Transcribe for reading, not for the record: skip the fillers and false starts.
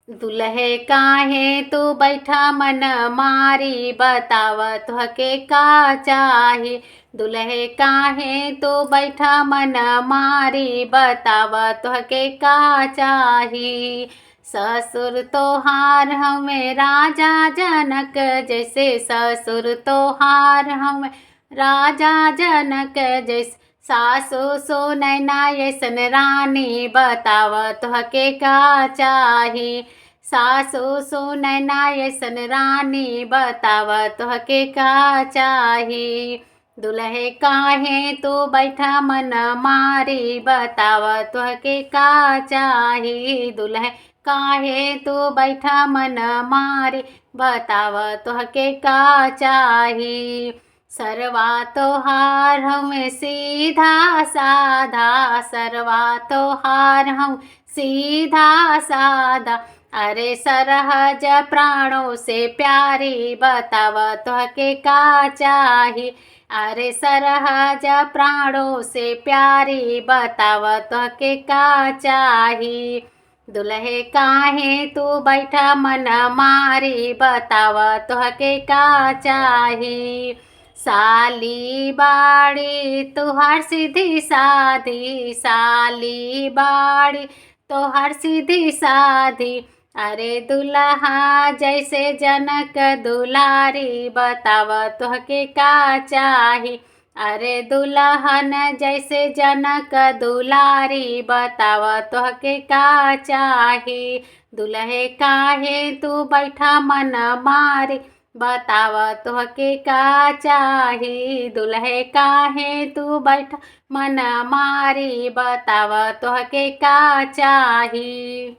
दुल्हे काहे तू बैठा मन मारी, बताव तुहके का चाही। दुल्हे काहे तू बैठा मन मारी, बताव तुहके का चाही। ससुर तोहार हमें राजा जनक जैसे, ससुर तोहार हमें राजा जनक जैसे, सासु सुनैना ऐसन रानी, बताव तुहके का चाही। सासु सुनैना ऐसन रानी, बताव तुहके का चाही। दुल्हे काहे तू बैठा मन मारी, बताव तुहके का चाही। दुल्हे काहे तू बैठा मन मारी, बताव तुहके का चाही। सरवा तोहार हम सीधा साधा, सरवा तोहार हम सीधा साधा, अरे सरहज प्राणों से प्यारी, बताव तुहके का चाही। अरे सरहज प्राणों से प्यारी, बताव तुहके का चाही। दुल्हे काहे तू बैठा मन मारी, बताव तुहके का चाही। साली बाड़ी तुहार सीधी साधी, साली बाड़ी तोहार सीधी साधी, अरे दुल्हा जैसे जनक दुलारी, बताव तुहके का चाही। अरे दुल्हन जैसे जनक दुलारी, बताव तुहके का चाही। दुल्हे काहे तू बैठा मन मारी, बताव तुहके का चाही। दुल्हे काहे तू बैठा मन मारी, बताव तुहके का चाही।